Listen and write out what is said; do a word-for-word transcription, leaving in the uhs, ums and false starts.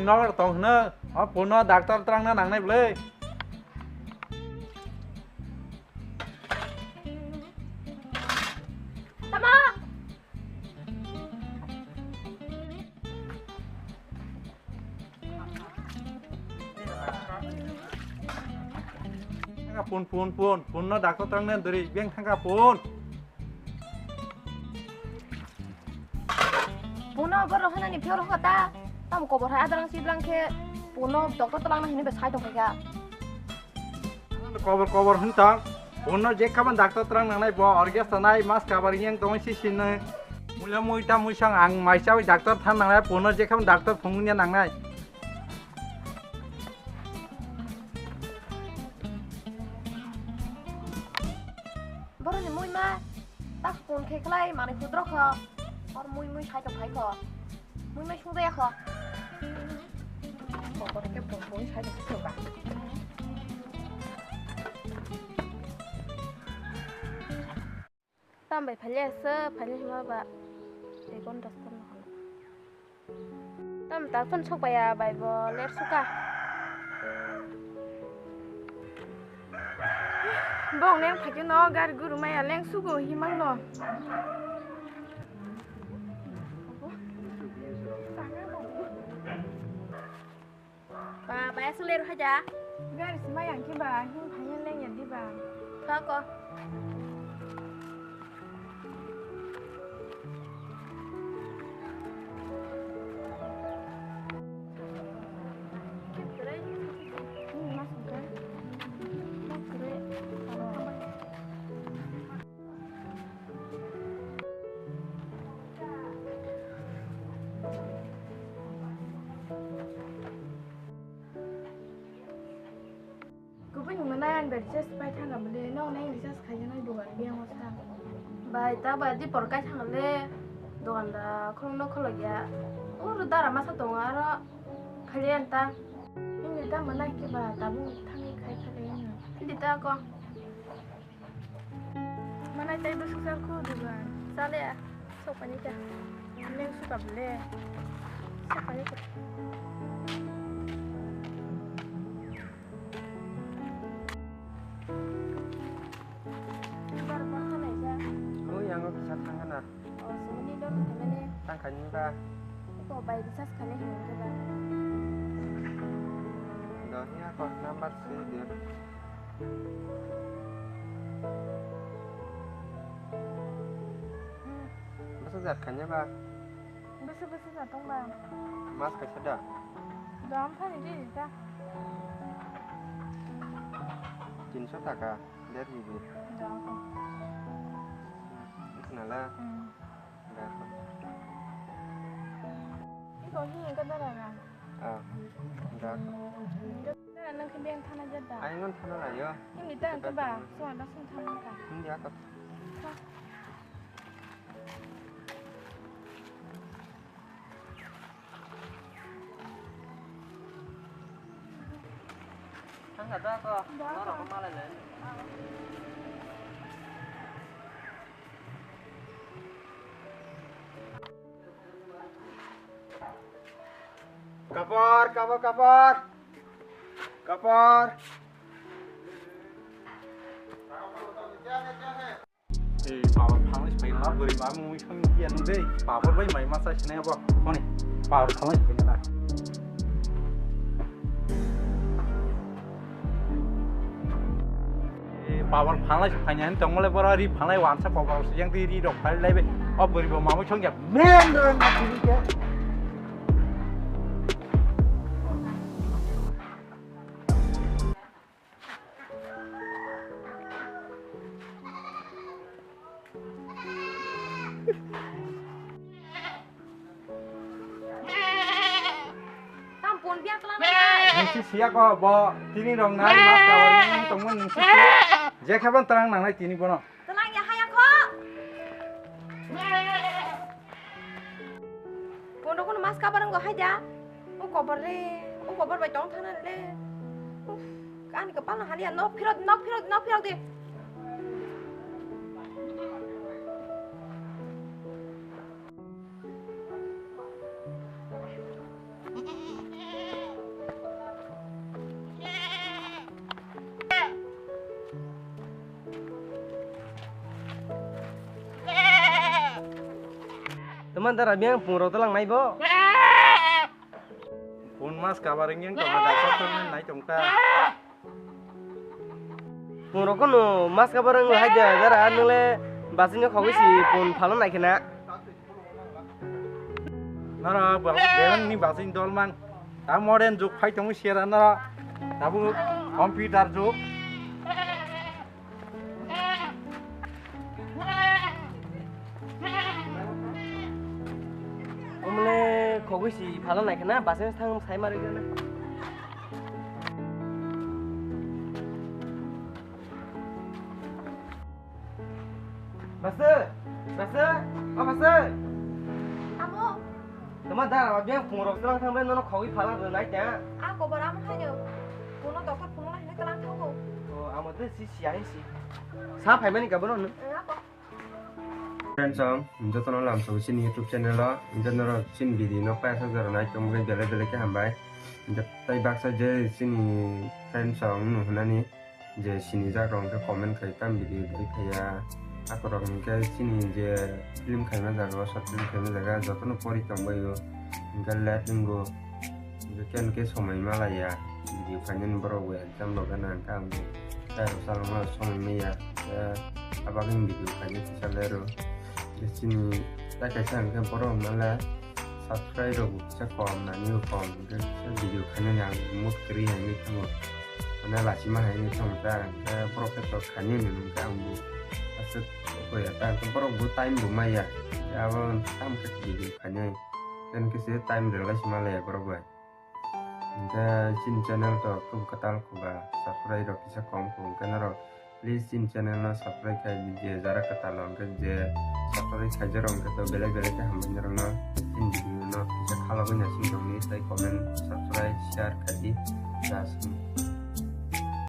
Nokar tong hwno, o puno doctor twrangna nangnai bwle. Tamo? Thangka pun, pun, pun, pun no doctor twrangna duri, beng thangka pun. Puno borok hinani phiyo rokha ta. Tamo kobor hai adarang siblang khe puno doctor twlangna hinwi bai sai tongkha. Kobor kobor hwn tong. Puno je khaban doctor twlang nangnai bo orges tanai mas kabar yang tongwi si sinno. Mulya muita muisang ang mai chawi doctor than nangnai puno je khaban doctor phungya nangnai. Boroni mui ma tak phone khe khlai manwi hudro kho. Or mui mui khai to khai kho. Mui mui sung daya kho. Kokor khe phone phone sai to khai kho ba. Tam bai phaile se phaile hima ba. Ekon dastan no hana. Tam tak phone sok baya bai bo ler suka. Bong leng phakhe no gari guru maya leng sugo himang no. Ba, ba, ya sung leru haja. Gari sima yang ke ba, hin phai hin leng ya di ba. Kha ko. Hmm, masuk ke. Masuk ke. Kubui ni mwnai ang da recharge pai thang bwle, no nang recharge khai nai dugan biang o sa. Bai, ta bai di por kai thang le dugan da khulum no khuluk ya. Ur dara masa tongo aro khali an ta. Ini ta mwnai ke ba tabuk thangwi khai khali. Hindi ta ko. Mana tei bwswk chal khu dugan. Chale ya. Sok pani ta. Leng suka bwle. Sok pani ta. Bar bar khanai ja. Oi, yang kisa thang kana. O, sumuni don khanai ne. Thang khani ba. Ko bai recharge khanai hinwi ba. Dohnya ko number si dia. Bwsajak kanya ba? Bwswk bwsajak tong ba? Mas kaisa da? Dam phani di ta. Tinso taka, der gibi. Dam. Khnala? Hmm. Da. Iko hi engka dara ga? Ah, da. Dara nang khe beng thana jada. Ai ngon thana la yo. Ini ta engka ba, so anda sung thana ka. Hindi ako. Thang ka da ko. Da ko. Norok ko malai le. Kapor, kapor, kapor. Kapor. Eh, pabor phalnai se paina la, bwrwi ba mui song ya nung dei. Pabor bai mai masa sinai abo. Honi, pabor phalnai se paina la. Eh, pabor phalnai se paina, tongmole bora ri phalnai wansa pabor se yang di ri rok phal lai be. O bwrwi bo mamui song ya. Men ren na tini ke. Tampon biak lama. Nungsi siya ko bo tini rong nai mas kawari tongmon nungsi siya. Je khaban terang nang nai tini bono. Telang ya haya kho. Kono kono mas kabar wngkha haida. O kobar re, o kobar bai tong thana le. Uf, ani kapal na haliya nok phirot, nok phirot, nok phirot de. Dara biyang pungrok tolang nai bo. Pun mas kabar wngya tongma da kotor nai tongta. Pungrok kono mas kabar wng hai da dara nungle basing no khogwi si pun phalon nai khena. Nara bang ni basing dol mang. Ta modern juk phai tongwi sera nara. Tabu computer juk. Omle khogwi si phala nai khana basing thang sai mari gana. Basa, basa, o basa. Amo. Tama dara ba biang phungrok tlang thang bai nono khogwi phala nai ta. A kobar amo haino. Kono doktor phungrok hinwi tlang thango. O amo de si si ai si. Sa phaimani ka bono. Friends, ang jotono lamsong chini YouTube channel o, jotono chini video no paisa jora nai tong bai belai belai khe hambai. Tei baksa je chini friends ang nuhunani je sinijak rok hwnkhe comment khai tam video dai phaiya. Akorok hwnkhe chini je film khaima jaga o, short film khaima jaga jotono pori tong bai o. Hwnkhe let wngo. Hwnkhe ken khe somoi malaiya, video khainani borok bo exam rok gana hwnkhe ang bo tei rwchapna somoi maya. Hwnkhe abagwi video khainai kisa lerw. Hwnkhe chini tei kaisa hwnkhe borok male subscribe rok bo kisa kom, nani bo kom, hwnkhe kisa video khainani ang mood kwrwi hai wngwi thango. Mane lachima hai wngwi thango ta, hwnkhe borok khe tok khainai hwnkhe ang bo aswk koi ya ta, hwnkhe borok bo time bo maya. Abo tamo khe video khainai. Ken khe se time rwlai se malaya borok bai. Hwnkhe chini channel to kub kwtal khuba, subscribe rok kisa kom kho, hwnkhe norok please chini channel no subscribe khai di, je jara kwtal hwnkhe je subscribe khaijak rok hwnkhe to belai belai khe hambai norok no chini video no kisa khalogwi naising tongdi tei comment, subscribe, share khai di, just.